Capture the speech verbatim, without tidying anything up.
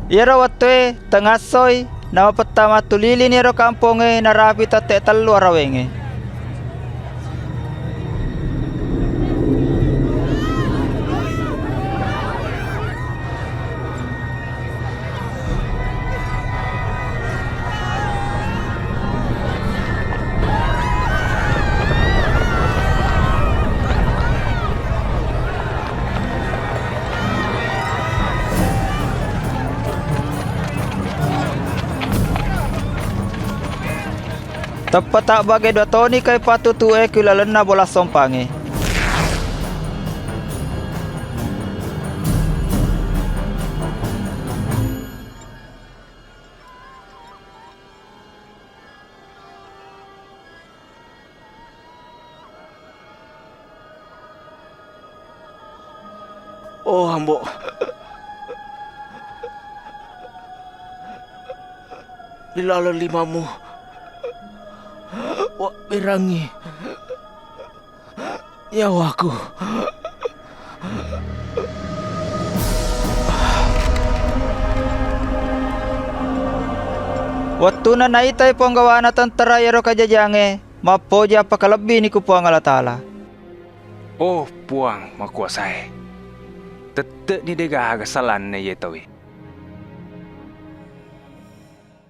Iyaro wettué tengassoi, namapettama tulilini iyaro kampongngé narapi tette tellu arawengngé. Teppa tabbage dua toni kai pattutu'e ku lalenna bola sompangngé. Oh, Ambo. Ri laleng limamu, wabberangngi nyawaku. Wettunna naitai ponggawana tentara iyaro kajajiangngé, mappoji appakalebbini ku Puang Allah Taala. Oh, Puang Makuwasaé, tette'ni dé'gaga salanna iye tauwé.